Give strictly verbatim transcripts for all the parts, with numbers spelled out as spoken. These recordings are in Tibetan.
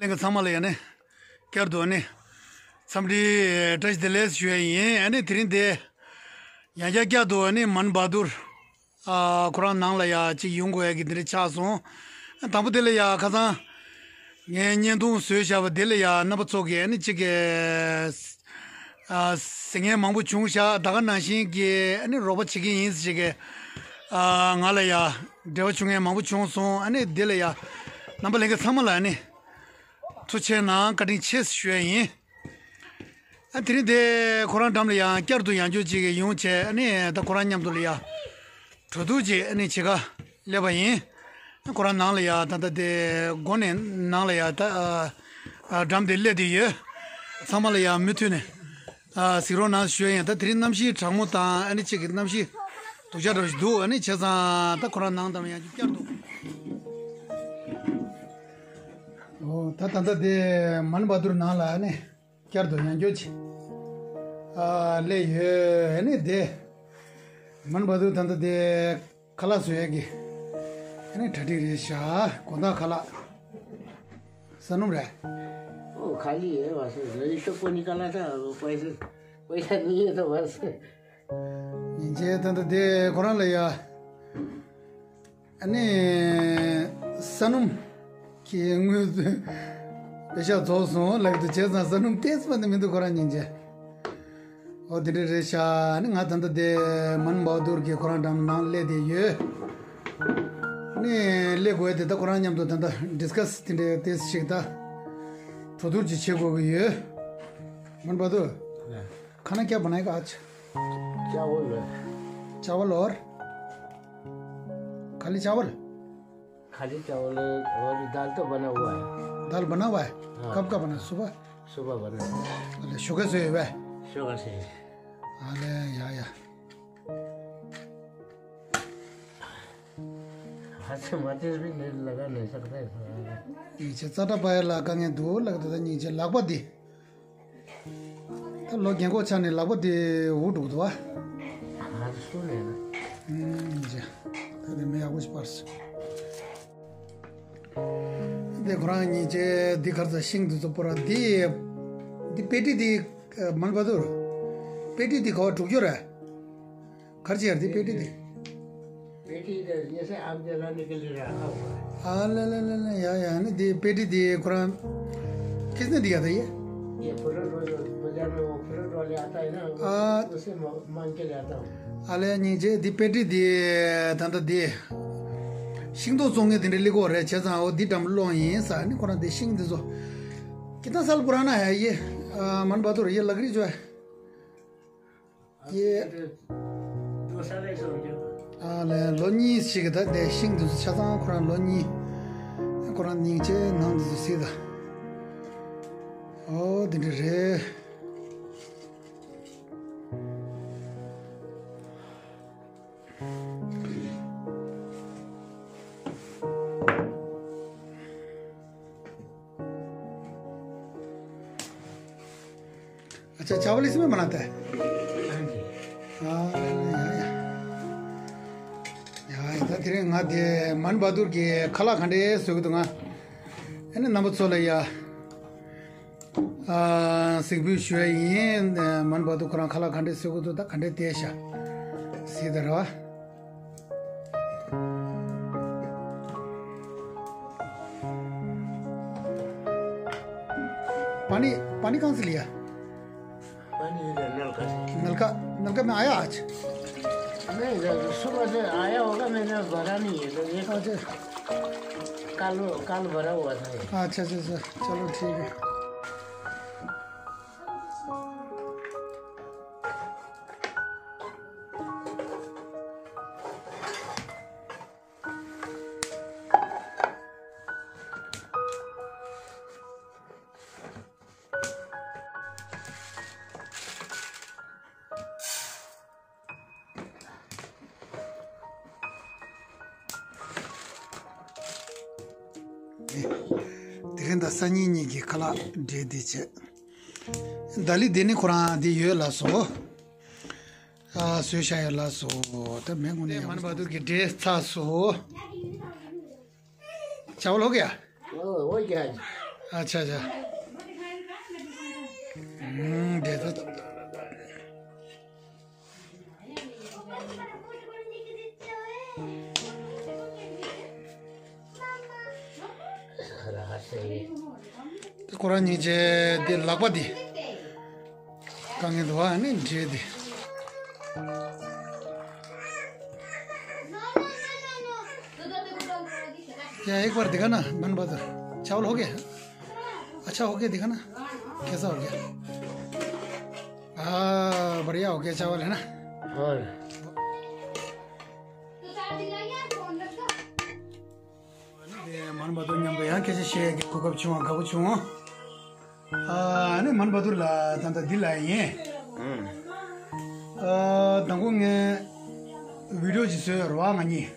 ལྷན་རྒྱས་ཚང་མ་ལ་ཡང་ནི་བསྐྱར་དུ་ནི་འཚམས་འདྲི་བཀྲ་ཤིས་བདེ་ལེགས་ཞུ་ཡ་ཡིན། ཨ་ནི་དེ་རིང་འདི་ཡང་བསྐྱར་བསྐྱར་དུ་ནི་མན་བྷ་དུར། ཨ། ཁོ་རང་ནང་ལ་ཡ་གཅིག་ཡོང་དགོས་ཡ་གི་འདི་འདྲ་ཆགས་སོང་། དང་པོ་དེ་ལ་ཡ་ཁ་སང་ངས་བརྙན་ཐུང་བཟོས་བཞག་པ་དེ་ལ་ཡ་རྣམ་པ་ཚོ་གིས་ཨ་ནི་གཅིག་གི་ཨ། ཟེར་མཁན་མང་པོ་བྱུང་ཤག་ད་ག་ནང་བཞིན་གྱི་ཨ་ནི་རོགས་པ་བྱེད་ཀྱི་ཡིན་ཟེར་གྱི། ཨ། ང་ལ་ཡ་འབྲེལ་བ་བྱུང་མཁན་མང་པོ་བྱུང་སོང་། ཨ་ནི་དེ་ལ་ཡ་རྣམ་པ་ལྷན་རྒྱས་ཚང་མ་ལ་ཨ་ནི་ཐུགས་རྗེ་གནང་། བཀའ་དྲིན་ཆེ་ཞུ་ཡ་ཡིན། ཨ། དེ་རིང་དེ་ཁོ་རང་འགྲམ་ལ་ཡང་བསྐྱར་དུ་ཡང་བསྐྱར་ཅིག་ཡོང་བྱས། ཨ་ནི་ད་ཁོ་རང་མཉམ་དུ་ལ་ཡ་གྲོས་བསྡུར་ཅིག་ཨ་ནི་བྱེད་ག་སླེབས་པ་ཡིན། ཁོ་རང་ནང་ལ་ཡ་ད་ལྟ་དེ་སྒོ་ནས་ནང་ལ་ཡ་ད། ཨ། ཨ། འགྲམ་དེ་སླེབས་བསྡད་ཡོད། ཚང་མ་ལ་ཡ་མུ་མཐུད་ནས། ཨ། གཟིགས་རོགས་གནང་ཞུ་ཡ་ཡིན། ད་དེ་རིང་གནམ་གཤིས་གྲང་མོ་དང་ཨ་ནི་གཅིག་གི་གནམ་གཤིས་སྡུག་ཅག་འདྲ་ཞིག་འདུག་ཨ་ནི་བྱས་ཙང་ད་ཁོ་རང་ནང་འགྲམ་ཡང་བསྐྱར་དུ། འོ། ད་ད་ལྟ་དེ་མན་བྷ་དུར་ནང་ལ་ཨ་ནི་བསྐྱར་དུ་ཡང་བསྐྱར་ཅིག་ཨ། སླེབས་ཡོད། ཨ་ནི་དེ་མན་བྷ་དུར་ད་ལྟ་དེ་ཁ་ལག་བཟོ་ཡས་ཀྱི་ཨ་ནི་གྲ་སྒྲིག་རེད་ཤག་དགོང་དག་ཁ་ལག་ཟས་སྣུམ་རེད། ओ, खाली है बस। यही तो कोई निकाला था, वो पैसे, पैसा नहीं है तो बस। ཉིན་རྗེས་ད་ལྟ་དེ་ཁོ་རང་ལ་ཡ། ཨ་ནི་ཟས་སྣུམ་གྱི་དངུལ་པེ་ཤག་རྫོགས་སོང་ལབ་ཀྱི་འདུག་བྱས་ཙང་ཟས་སྣུམ་ཏོག་ཙམ་ནི་མི་འདུག་ཁོ་རང་ཉིན་རྗེས། འོ། དེ་འདྲ་རེད་ཤག་ཨ་ནི་ང་ད་ལྟ་དེ་མན་བྷ་དུར་གྱི་ཁོ་རང་འགྲམ་ནང་སླེབས་བསྡད་ཡོད། ཨ་ནི་སླེབས་དགོས་དེ་ད་ཁོ་རང་མཉམ་དུ་ད་ལྟ་ཌིས་ཀ་སི་དེ་འདྲ་ཏོག་ཙམ་ཞིག་ད་གྲོས་བསྡུར་ཅིག་བྱེད་དགོས་ཀྱི་ཡོད། མན་བྷ་དུར། हाँ। खाना क्या बनाएगा आज? चावल है। चावल और? खाली चावल? खाली चावल और दाल तो बना हुआ है। दाल बना हुआ है? हाँ। कब का बना? सुबह? सुबह बना है। अरे, शुगर से हुआ है? शुगर से। अरे, या, या। हाथ से माचिस भी नहीं, लगा नहीं सकते। ཉིན་རྗེས་རྩ་དྲག་པ་ཡ་ལ་དཀའ་ངལ་འདུག་ལབ་ཀྱི་འདུག་ད་ཉིན་རྗེས་ལག་པ་འདི། ད་ལོ་རྒན་གོག་ཆགས་ནས་ལག་པ་དེ་འུ་འགྲོ་གི་འདུག་བ། ང་ཚོ་སུ་ལས་ན། ཨུམ། ད་དེ་མི་ཡག་པོ་ཞིག་པར་སོང་། དེ་ཁོ་རང་ཉིན་རྗེས་འདི་གར་ཚ་ཤིང་འདི་ཚོ་པོ་ར་འདི། འདི་པེ་ཏི་འདི། མན་བྷ་དུར། པེ་ཏི་འདི་ག་པར་འགྲོ་རྒྱུ་རེད། གར་ཅི་ཡར་འདི་པེ་ཏི་འདི། पेटी इधर, जैसे आग जलाने के लिए रखा हुआ है। हाँ, ले, ले, ले, ले, या, या, नहीं, दे, पेटी दे, कुरान। किसने दिया था ये? ये फुलर रोज बाजार में वो फुलर वाले आता है ना, वो, आ, उससे म-, मांग के ले आता हूँ। ཨ་ལས། ཉིན་རྗེས་འདི་པེ་ཏི་འདི་ད་ལྟ་འདི་ཤིང་ཏོག་བཙོང་མཁན་དེ་འདྲ་སླེབས་ཀྱི་ཡོད་རེད། བྱས་ཙང་འོ་འདི་འགྲམ་སློང་ཡིན་ཟེར་ནི་ཁོ་རང་འདི་ཤིང་འདི་ཚོ། कितना साल पुराना है ये? आ, मन बहादुर, ये लकड़ी जो है। ये ཨ་ལས། ལོ་གཉིས་ཤིག་གི་ད་དེ་ཤིང་འདི་ཚོ་ཆ་ཚང་ཁོ་རང་ལོ་གཉིས། ཁོ་རང་སྙིང་རྗེ་ནང་འདི་ཚོ་གཟིགས་ད། ཨོ་དེ་འདྲ་རེད། अच्छा, चावल इसमें बनाता है? हाँ जी। हाँ, या, या। या, इधर तेरे ང་དེ་མན་བྷ་དུར་གྱི་ཁ་ལག་ག་འདྲ་བཟོ་གི་འདུག་ང་། ཨ་ནི་རྣམ་པ་ཚོ་ལ་ཡ། ཨ། གཟིགས་འབུལ་ཞུ་ཡ་ཡིན། མན་བྷ་དུར་ཁོ་རང་ཁ་ལག་ག་འདྲ་བཟོ་གི་འདུག་ད་ག་འདྲ་བལྟས་ཤག་གཟིགས་ད་ར་བ། पानी, पानी कहाँ से लिया? पानी इधर नलका से। नलका, नलका में आया आज? नहीं, इधर सुबह से आया होगा, मैंने भरा नहीं है, तो ये अच्छा। कल, कल भरा हुआ था ये। अच्छा, अच्छा, अच्छा, चलो ठीक है। དེ་རིང་ད་སང་ཉིན་གཉིས་ཀྱི་ཁ་ལག་འབྲས་དེ་བྱས། ད་ལི་དེ་ནི་ཁོ་རང་དེ་ཡོད་ལ་སོ། ཨ། བཟོས་བཞག་ཡོད་ལ་སོ། ད་མེད་དངོས་གནས་ཡག་པོ། མན་བྷ་དུར་གྱི་འབྲས་ཚར་སོ། चावल हो गया? ओ, हो गया। अच्छा, अच्छा। हम्म, दे दो। ཁོ་རང་གཉིས་ཀྱི་དེ་ལག་པ་དེ། དཀའ་ངལ་འདུག་བ་ནི་འདྲེ་དེ། या, एक बार दिखाना, मन बहादुर। चावल हो गया? अच्छा हो गया, दिखाना। कैसा हो गया? हाँ, बढ़िया हो गया चावल, है ना? और? དེ་མན་བ་དུར་མཉམ་དུ་ཡང་སྐད་ཆ་བཤད་ཀྱི་གོ་སྐབས་བྱུང་བ་དགའ་པོ་བྱུང་། ཨ་ནི་མན་བ་དུར་ལ་ད་ལྟ་འདི་ལ་ཡིན། ཨ་དང་པོ་ངས་བི་ཌིའོ་ཅིག་བཟོས་ཡོད་རེད་བ་ང་གཉིས།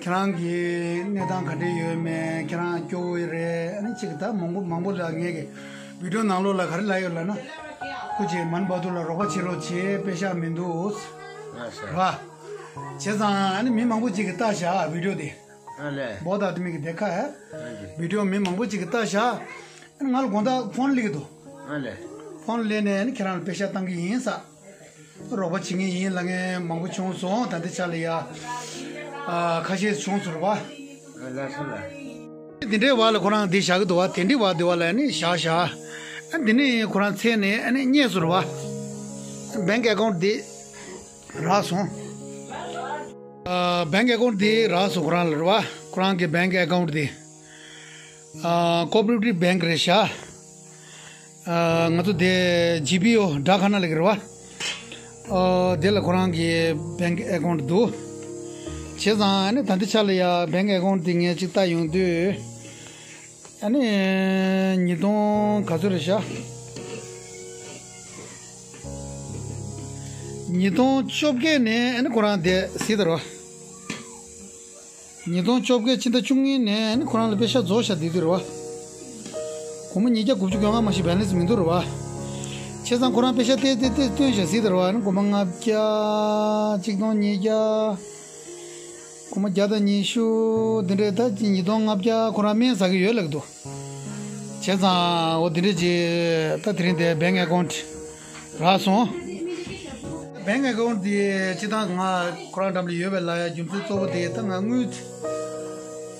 ཁྱེད་རང་གི་གནས་སྟངས་ག་འདྲས་ཡོད་མེད། ཁྱེད་རང་སྐྱོ་བོ་རེད། ཨ་ནི་གཅིག་ད་མང་པོ་མང་པོ་ལ་ངས་ཀྱི་བི་ཌིའོ་ནང་ལོགས་ལ་ག་རེ་ལབ་ཡོད་ལབ་ན། སྐུ་མཁྱེན་མན་བ་དུར་ལ་རོགས་པ་བྱེད་རོགས་བྱེད། པེ་ཤ་མི་འདུག་རེད་བ། བྱས་ཙང་ཨ་ནི་མི་མང་པོ་གཅིག་གིས་བལྟས་བཞག་བི་ཌིའོ་དེ། ཨ་ལས། བོད་དང་དེ་མིན་གྱི་དེ་ཁ་ཨ། ཨ་ལས། བི་ཌིའོ་མི་མང་པོ་གཅིག་གིས་བལྟས་བཞག་ཨ་ནི་ང་ལ་དགོང་དག་ཕོན་སླེབས་ཀྱི་འདུག་ཨ་ལས། ཕོན་སླེབས་ནས་ཨ་ནི་ཁྱེད་རང་ལ་པེ་ཤག་བཏང་གི་ཡིན་ས། རོགས་པ་བྱེད་ངེས་ཡིན་ལབ་མཁན་མང་པོ་བྱུང་སོང་། ད་ལྟའི་ཆ་ལ་ཡ། ཨ་ཁ་ཤས་བྱུང་སོང་རེད་བ། ཨ་ལགས་སོ་ལགས། དེ་འདྲའི་བར་ལ་ཁོ་རང་འདི་བཞག་གི་འདུག་བ། དེ་འདྲའི་བར་དེ་བ་ལ་ཨ་ནི་བཞག་བཞག་ཨ་འདི་ནི་ཁོ་རང་འཚོལ་ནས་ཨ་ནི་རྙེད་སོང་རེད་བ། བེང་ཨེ་ཀའུན་ཊི་འདི། རག་སོང་། ཨ་བེང་ཨེ་ཀའུན་ཊི་དེ་རག་སོང་ཁོ་རང་ལ་རེད་བ། ཁོ་རང་གི་བེང་ཨེ་ཀའུན་ཊི་དེ། ཨ་ཀོ་ཨོ་པ་རེ་ཊིབ་བེང་རེད་ཤག་ཨ་ང་ཚོ་དེ་ཇི་པི་ཨོ་དྲ་ཁ་ན་ལ་གི་རེད་བ། ཨ་དེ་ལ་ཁོ་རང་གི་བེང་ཨེ་ཀའུན་ཊི་འདུག་བྱས་ཙང་ཨ་ནི་ད་ལྟའི་ཆ་ལ་ཡ་བེང་ཨེ་ཀའུན་ཊི་དེ་ངས་ཅིག་ལྟ་ཡོང་དུས། ཨ་ནི་ཉིས་སྟོང་ག་ཚོད་རེད་ཤག་ཉིས་སྟོང་བཅོ་བརྒྱད་ནས་ཨ་ནི་ཁོ་རང་དེ་གཟིགས་དང་རོ། ཉིས་སྟོང་བཅོ་བརྒྱད་ཕྱི་ཟླ་བཅུ་གཉིས་ནས་ཨ་ནི་ཁོ་རང་ལ་པེ་ཤག་རྫོགས་ཤག་དེ་དུས་རེད་བ། སྒོར་མོ་ཉིས་བརྒྱ་དགུ་བཅུ་གོ་ལྔ་མ་ཞིག་བེ་ལེན་སི་མི་འདུག་རེད་བ། བྱས་ཙང་ཁོ་རང་པེ་ཤག་ཏེ་ཏེ་ཏེ་བཏོན་བཞག་གཟིགས་དང་རོ། ཨ་ནི་སྒོར་མོ་ལྔ་བརྒྱ། གཅིག་སྟོང་ཉིས་བརྒྱ། སྒོར་མོ་བརྒྱ་དང་ཉི་ཤུ། འདི་འདྲའི་ད་ཉིས་སྟོང་ལྔ་བརྒྱ་ཁོ་རང་སྨན་ཟ་གི་ཡོད་ལབ་འདུག་བྱས་ཙང་འོ་འདི་འདྲ་ཅིག་ད་དེ་རིང་དེ་བེང་ཨེ་ཀའུན་ཊི་རག་སོང་། བེང་ཨེ་ཀའུན་ཊི་དེ་སྤྱིར་བཏང་ང་ཁོ་རང་འགྲམ་ལ་ཡོད་པའི་ལ་ཡ་རྒྱུ་མཚན་གཙོ་བོ་དེ་ད་ང་དངུལ་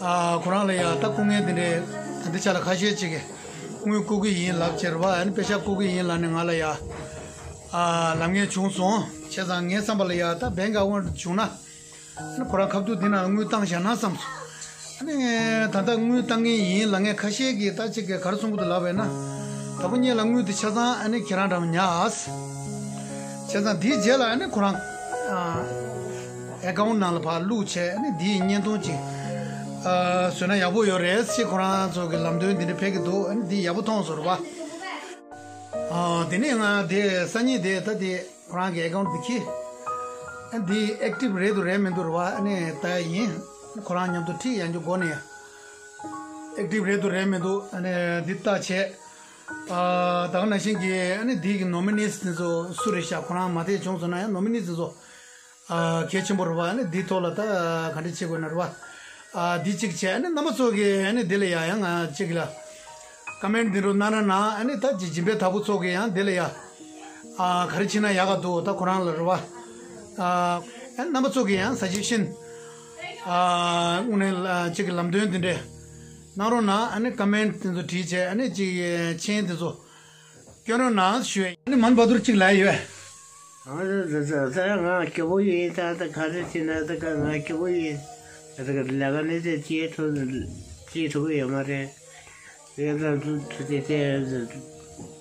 ཨ་ཁོ་རང་ལ་ཡ་ད་བསྐུར་མཁན་དེ་འདྲའི་ད་ལྟའི་ཆ་ལ་ཁ་ཤས་ཅིག་གིས་དངུལ་བསྐུར་གི་ཡིན་ལབ་བྱས་རེད་བ། ཨ་ནི་པེ་ཤག་བསྐུར་གི་ཡིན་ལབ་ནས་ང་ལ་ཡ་ཨ་ལབ་མཁན་བྱུང་སོང་། བྱས་ཙང་ངའི་བསམ་པ་ལ་ཡ་ད་བེང་ཨེ་ཀའུན་ཊི་བྱུང་ན། ཨ་ནི་ཁོ་རང་ཁ་ཐུག་འདི་ནང་དངུལ་བཏང་བཞག་ན་བསམ་སོང་། ཨ་ནི་ད་ལྟ་དངུལ་བཏང་གི་ཡིན་ལབ་མཁན་ཁ་ཤས་ཀྱིས་ད་ཅིག་གིས་ག་རེ་གསུང་གི་འདུག་ལབ་པས་ན། ད་ཕོ་ཉིད་ལ་དངུལ་དེ་ཆ་ཚང་ཨ་ནི་ཁྱེད་རང་འགྲམ་ཉར། བྱས་ཙང་དེའི་རྗེས་ལ་ཨ་ནི་ཁོ་རང་ཨ་ཨེ་ཀའུན་ཊི་ནང་ལ་ཕར་བླུགས་བྱས། ཨ་ནི་དེའི་བརྙན་ཐུང་ཅིག་ཨ་བཟོས་ན་ཡག་པོ་ཡོད་རེད་ཅེས་ཁོ་རང་ཚོ་གི་ལམ་སྟོན་འདི་འདྲ་ཕེབས་ཀྱི་འདུག་ཨ་ནི་འདི་ཡག་པོ་མཐོང་སོང་རེད་བ། ཨ་དེ་ནས་ང་དེ་སང་ཉིན་དེ་ད་དེ། ཁོ་རང་གི་ཨེ་ཀའུན་ཊི་འདི་ཁྱེར། ཨ་འདི་ཨེག་ཊིབ་རེད་འདུག་རེད་མི་འདུག་རེད་བ། ཨ་ནི་ད་ཡིན། ཁོ་རང་མཉམ་དུ་ཁྲིད་ཡང་རྒྱུ་སྒོ་ནས་ཨེག་ཊིབ་རེད་འདུག་རེད་མི་འདུག་ཨ་ནི་འདི་ལྟ་བྱས། ཨ་ད་ག་ནང་བཞིན་གྱི་ཨ་ནི་འདི་གི་ནོ་མི་ནིས་དེ་ཚོ་སུ་རེད་ཤག་ཁོ་རང་མ་བསྡད་བྱུང་སོང་ན་ཡང་ནོ་མི་ནིས་དེ་ཚོ་ཨ་གལ་ཆེན་པོ་རེད་བ། ཨ་ནི་འདི་ཐོག་ལ་ད་ག་འདྲ་བྱེད་དགོས་ན་རེད་བ། ཨ་འདི་གཅིག་བྱས། ཨ་ནི་རྣམ་པ་ཚོ་གི་ཨ་ནི་འདི་ལ་ཡ་ཡང་ང་གཅིག་ལ། ཀོ་མེན་ཊི་འདི་འདྲ་གནང་ན་གནང་། ཨ་ནི་ད་ཅི་སྦྱིན་པའི་བདག་པོ་ཚོ་གི་ཡང་འདི་ལ་ཡ། ཨ་ག་རེ་བྱེད་ན་ཡག་ག་འདུག་ད་ཁོ་རང་ལ་རེད་བ། ཨ་ཨ་ནི་རྣམ་པ་ཚོ་གི་ཡང་ས་ཇེ་ཤན། ཨ་དངོས་གནས་ལ་ཅིག་གི་ལམ་སྟོན་འདི་འདྲས་གནང་རོགས་གནང་། ཨ་ནི་ཀོ་མེན་ཊི་འདི་ཚོ་བྲིས་བྱས། ཨ་ནི་ཅིག་མཆན་འདི་ཚོ་སྐྱོན་རོགས་གནང་ཞུ། ཨ་ནི་མན་བ་དུར་ཅིག་ལབ་ཡོད། ཨ་ད་ད་ད་ང་སྐྱོ་པོ་ཡིན། ད་ད་ག་རེ་བྱེད་ན་ད་ག་ང་སྐྱོ་པོ་ཡིན། ད་ད་ལས་ཀ་ནི་དེ་བྱེད་ཐུབ་བྱེད་ཐུབ་ཀྱི་ཡོད་མ་རེད། ཡ་ད་ཐུགས་རྗེ་ཆེ།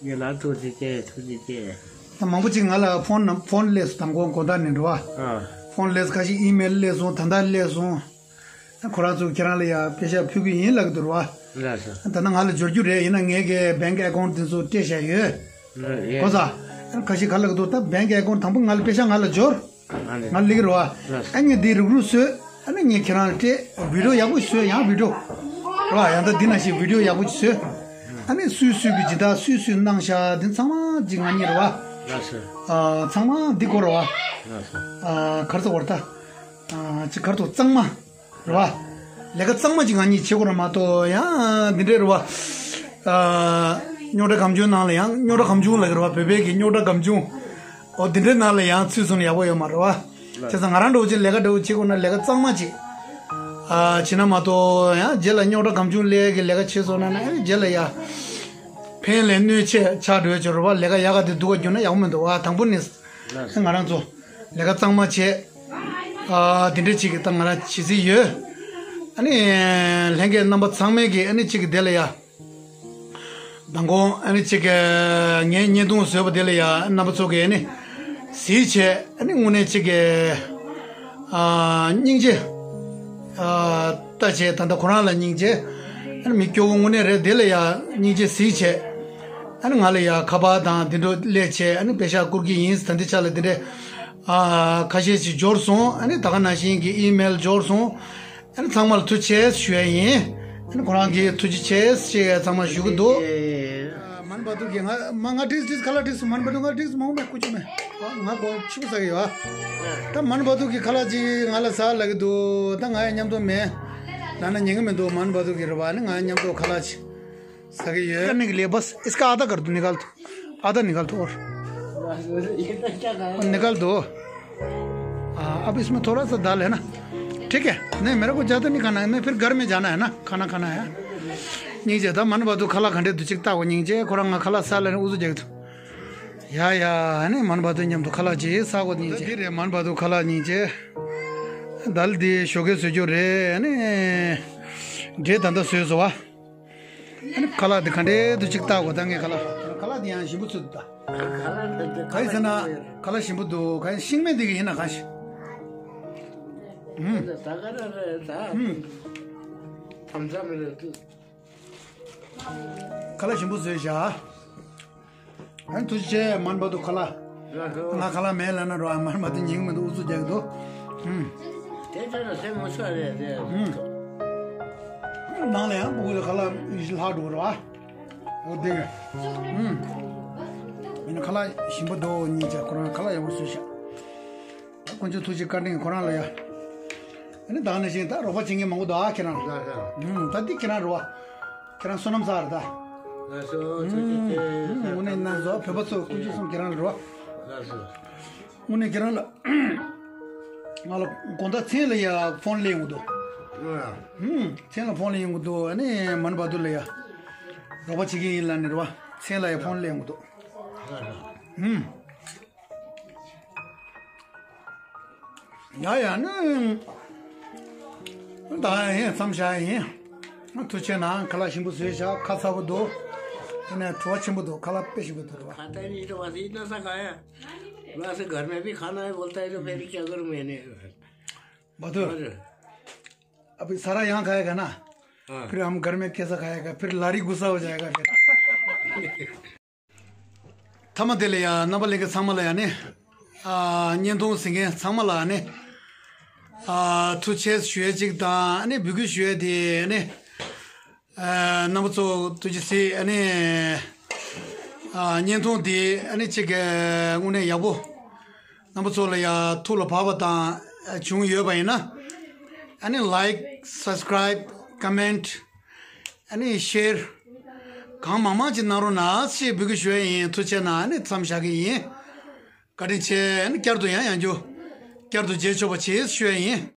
ཡ་ལ་ཐུགས་རྗེ་ཆེ། ཐུགས་རྗེ་ཆེ། ད་མང་པོ་ཅིག་ང་ལ་ཕོན་ནམ་ཕོན་སླེབས་སོང་། དང་པོ་དགོང་དག་ནས་འགྲོ་བ། ཨ་ཕོན་སླེབས། ཁ་ཤས་ཨི་མེལ་སླེབས་སོང་། ད་ལྟ་སླེབས་སོང་། ཁོ་རང་ཚོ་ཁྱེད་རང་ལ་ཡ་པེ་ཤག་ཕུལ་གི་ཡིན་ལབ་ཀྱི་འདུག་རེད་བ། ལགས་སོ། ད་ནི་ང་ལ་འབྱོར་རྒྱུ་རེད། ཡིན་ན་ངས་ཀྱི་བེང་ཨེ་ཀའུན་ཊི་དེ་ཚོ་སྤྲད་བཞག་ཡོད། ལགས་ཡོད། གོ་ས། ཁ་ཤས་ག་ལབ་ཀྱི་འདུག་ད་བེང་ཨེ་ཀའུན་ཊི་དང་པོ་ང་ལ་པེ་ཤག་ང་ལ་འབྱོར། ང་ལ་སླེབས་ཀྱི་རེད་བ། ལགས་སོ། ཨ་ངས་འདི་རུག་རུག་བཟོས། ཨ་ནི་ངས་ཁྱེད་རང་ལ་སྤྲད། བི་ཌིའོ་ཡག་པོ་ཞིག་བཟོས། ཡང་བི་ཌིའོ་རེད་བ། ཡང་ད་འདི་ནང་བཞིན་བི་ཌིའོ་ཡག་པོ་ཞིག་བཟོས། ཨ་ནི་སུས་སུས་ཀྱི་སྦྱིན་བདག་སུས་སུས་གནང་ཤག་འདི་ཚང་མ་ཅིག་ང་གཉིས་རེད་བ། ལགས་སོ། ཨ་ཚང་མ་འདི་སྐོར་རེད་བ། ལགས་སོ། ཨ་ག་རེ་ཟེར་དགོས་རེད་ད། ཨ་ཅིག་ག་རེ་ཟེར་དགོས། གཙང་མ། རེད་བ། ལས་ཀ་གཙང་མ་ཅིག་ང་གཉིས་བྱེད་དགོས་རེད་མ་གཏོགས་ཡང་འདི་འདྲས་རེད་བ། རྙོག་དྲ་གང་བྱུང་ནང་ལ་ཡང་རྙོག་དྲ་གང་བྱུང་ལབ་ཀྱི་རེད་བ། བོད་པའི་གི་རྙོག་དྲ་གང་བྱུང་། འོ་དེ་འདྲའི་ནང་ལ་ཡང་ཚུད་སོང་ན་ཡག་པོ་ཡོད་མ་རེད་བ། བྱས་ཙང་ང་རང་འདྲ་བོ་ཅིག་ལས་ཀ་འདྲ་བོ་བྱེད་དགོས་ན་ལས་ཀ་གཙང་མ་བྱེད། ཨ་བྱེད་ན་མ་གཏོགས་ཡང་རྗེས་ལ་རྙོག་དྲ་གང་བྱུང་སླེབས་ཀྱི་ལས་ཀ་བྱེད་སོང་ན་ནི་རྗེས་ལ་ཡ། ཕན་ལས་གནོད་ཆེ་ཆགས་འགྲོ་ཡ་ཅིག་རེད་བ། ལས་ཀ་ཡག་ག་དེ་སྡུག་ག་གྱུར་ན་ཡག་པོ་མི་འདུག་བ། དང་པོ་ནི། ང་རང་ཚོ་ལས་ཀ་གཙང་མ་བྱས། ཨ་དེ་འདྲ་ཅིག་གི་ད་ང་རང་བྱེད་རྩིས་ཡོད། ཨ་ནི་ལྷན་རྒྱས་རྣམ་པ་ཚང་མས་ཀྱི་ཨ་ནི་ཅིག་གི་དེ་ལ་ཡ། མདང་དགོང་ཨ་ནི་ཅིག་གི་ངའི་བརྙན་ཐུང་བཟོས་པ་དེ་ལ་ཡ་རྣམ་པ་ཚོ་གིས་ཨ་ནི་གཟིགས་བྱས། ཨ་ནི་དངོས་གནས་ཅིག་གི་ཨ་སྙིང་རྗེ་ཨ་ལྟ་བྱས། ད་ལྟ་ཁོ་རང་ལ་སྙིང་རྗེ། ཨ་ནི་མི་སྐྱོ་བོ་དངོས་གནས་རེད། དེ་ལ་ཡ་སྙིང་རྗེ་གཟིགས་བྱས། ཨ་ནི་ང་ལ་ཡ་ཁ་པར་དང་དེ་འདྲ་སླེབས་བྱས། ཨ་ནི་པེ་ཤག་བསྐུར་གྱི་ཡིན། ད་ལྟའི་ཆ་ལ་དེ་འདྲ་ཨ་ཁ་ཤས་ཤིག་འབྱོར་སོང་། ཨ་ནི་ད་ག་ནང་བཞིན་གྱི་ཨི་མེལ་འབྱོར་སོང་། ཨ་ནི་ཚང་མ་ལ་ཐུགས་རྗེ་ཆེ་ཞུ་ཡ་ཡིན། ཨ་ནི་ཁོ་རང་གིས་ཐུགས་རྗེ་ཆེ་ཞེས་ཚང་མ་ཞུ་གི་འདུག། ཨ་མན་བ་དུ་གིས་ང་མ་ང་ཏིས་ཏིས་ཁ་ལག་ཏིས། མན་བ་དུ་ང་ཏིས་མང་མེད་ཀུ་ཅི་མེད། ཨ་ང་གོ་ཆུ་ཟ་གི་ཡོད། ཨ་ད་མན་བ་དུ་གིས་ཁ་ལག་ཅིག་ང་ལ་ཟ་ལབ་གི་འདུག། ད་ང་ཡང་མཉམ་དུ་མེད། ན་ན་ཉན་གི་མི་འདུག། མན་བ་དུ་གིས་རེད་བ། ཨ་ནི་ང་ཡང་མཉམ་དུ་ཁ་ལག་ཅིག་ཟ་གི་ཡོད། करने के लिए बस इसका आधा कर दो, निकाल दो। आधा निकाल दो और निकाल दो। हाँ, अब इसमें थोड़ा सा दाल है ना, ठीक है? नहीं, मेरे को ज़्यादा नहीं खाना है, मैं फिर घर में जाना है ना, खाना खाना है। སྙིང་རྗེ། ད་མན་བ་དུ་ཁ་ལག་ག་འདྲས་འདུག་ཅིག་ལྟ་གོ། སྙིང་རྗེ། ཁོ་རང་ང་ཁ་ལག་ཟ་ལབ་ནས་ཨུ་ཚུགས་རྒྱག་གི་འདུག། ཡ་ཡ། ཨ་ནི་མན་བ་དུ་མཉམ་དུ་ཁ་ལག་ཅིག་ཟ་གོ། སྙིང་རྗེ། ད་འདི་རེད་མན་བ་དུ་ཁ་ལག། སྙིང་རྗེ། ད་ལྟ་འདི་ཞོགས་ཀས་བཟོ་རྒྱུ་རེད། ཨ་ནི་འབྲས་ད་ལྟ་བཟོས་སོང་བ། ཨ་ནི་ཁ་ལག་འདི་ག་འདྲས་འདུག་ཅིག་ལྟ་གོ། ད་ངས་ཁ་ལག་ཁ་ལག་འདི་ཡང་ཞིམ་པོ་ཚོད་འདུག་ད། ག་རེ་ཟེར་ན་ཁ་ལག་ཞིམ་པོ་འདུག། ག་ཡིན་ཤིང་མེད་འདི་གི་ཡིན་ན་གང་ཞིག། ཧུམ། ད་ག་རེ་རེད་ད། ཧུམ། དམ་ཚ་མི་རེད་དུ། ཁ་ལག་ཞིམ་པོ་བཟོས་བཞག། ཨ་ཐུགས་རྗེ་ཆེ། མན་བ་དུ་ཁ་ལག། ང་ཁ་ལག་མེད་ལབ་ན་རོ། ཨ་མན་བ་དུ་ཉན་གི་མི་འདུག། ཨུ་ཚུགས་རྒྱག་གི་འདུག། ཧུམ། དེ་ལྟར་སེམས་མི་སོ་རེད་དེ། ཧུམ། ནང་ལ་ཡང་ཕྲུ་གུ་ལ་ཁ་ལག་ལྷག་འགྲོ་རོ། ཨ། འོ་དེ་ག། ཧུམ། ཡིན་ན་ཁ་ལག་ཞིམ་པོ་འདུག། སྙིང་རྗེ། ཁོ་རང་ཁ་ལག་ཡག་པོ་བཟོས་ཤག། ད་དཀོན་མཆོག་ཐུགས་རྗེ་བཀའ་དྲིན་ཁོ་རང་ལ་ཡ། ཨ་ནི་ད་ནང་བཞིན་ད་རོགས་པ་བྱེད་མཁན་མང་པོ་འདུག་ཨ་ཁྱེད་རང་། ལགས་སོ། ཧུམ། ད་འདི་ཁྱེད་རང་རེད་བ། ཁྱེད་རང་བསོད་ནམས་བསགས་རེད་ད། ལགས་སོ། ཐུགས་རྗེ་ཆེ། ཧུམ། དངོས་གནས་ན་ཟོ་བོད་པ་ཚོ་དཀོན་མཆོག་གསུམ་ཁྱེད་རང་ལ་རེད་བ། ལགས་སོ། དངོས་གནས་ཁྱེད་རང་ལ། ང་ལ་དགོང་དག་མཚན་ལ་ཡ་ཕོན་སླེབས་ཡོང་གི་འདུག། ཨ། ཧུམ། མཚན་ལ་ཕོན་སླེབས་ཡོང་གི་འདུག། ཨ་ནི་མན་བ་དུ་ལ་ཡ་རོགས་པ་བྱེད་ཀྱི་ཡིན་ལབ་ནས་རེད་བ། མཚན་ལ་ཡ་ཕོན་སླེབས་ཡོང་གི་འདུག། ཧུམ། ཡ་ཡ་ནི། ད་ཡིན་བསམ་བཞག་ཡིན། ཐུགས་རྗེ་གནང་། ཁ་ལག་ཞིམ་པོ་བཟོས་བཞག། ཁ་ཚ་པོ་འདུག། ཡིན་ནའི་བྲོ་བ་ཆེན་པོ་འདུག། ཁ་ལག་དཔེ་ཞིམ་པོ་འདུག་རེད་བ། खाता ही नहीं तो बस इतना सा खाया। वहाँ से घर में भी खाना है बोलता है तो फिर क्या करूँ मैंने। बहादुर, अभी सारा यहाँ खाएगा ना? हाँ। फिर हम घर में कैसा खाएगा? फिर लारी गुस्सा हो जाएगा फिर। མཐའ་མ་དེ་ལ་ཡང་རྣམ་པ་ལྷན་རྒྱས་ཚང་མ་ལ་ཡང་ནི། ཨ་བརྙན་ཐུང་གཟིགས་མཁན་ཚང་མ་ལ་ནི། ཨ་ཐུགས་རྗེ་ཆེ་ཞུ་ཡས་གཅིག་དང་ནི་འབོད་སྐུལ་ཞུ་ཡས་དེ་ནི། ཨ་རྣམ་པ་ཚོ་ཐུགས་རྗེ་གཟིགས། ཨ་ནི་ཨ་བརྙན་ཐུང་དེ་ཨ་ནི་གཅིག་གི་དངོས་གནས་ཡག་པོ། རྣམ་པ་ཚོ་ལ་ཡང་ཐུགས་ལ་བབས་པ་དང་བྱུང་ཡོད་པ་ཡིན་ན། ཨ་ནི་like, subscribe, comment, ཨ་ནི་share གང་མང་མང་ཅིག་གནང་རོགས་གནང་ཞེས་འབོད་སྐུལ་ཞུ་ཡས་ཡིན། ཐུགས་རྗེ་གནང་། ཨ་ནི་མཚམས་བཞག་གི་ཡིན། བཀའ་དྲིན་ཆེ། ཨ་ནི་བསྐྱར་དུ་ཡང་ཡང་བསྐྱར་དུ་མཇལ་ཆོག་པ་བྱེད་ཞུ་ཡས་ཡིན།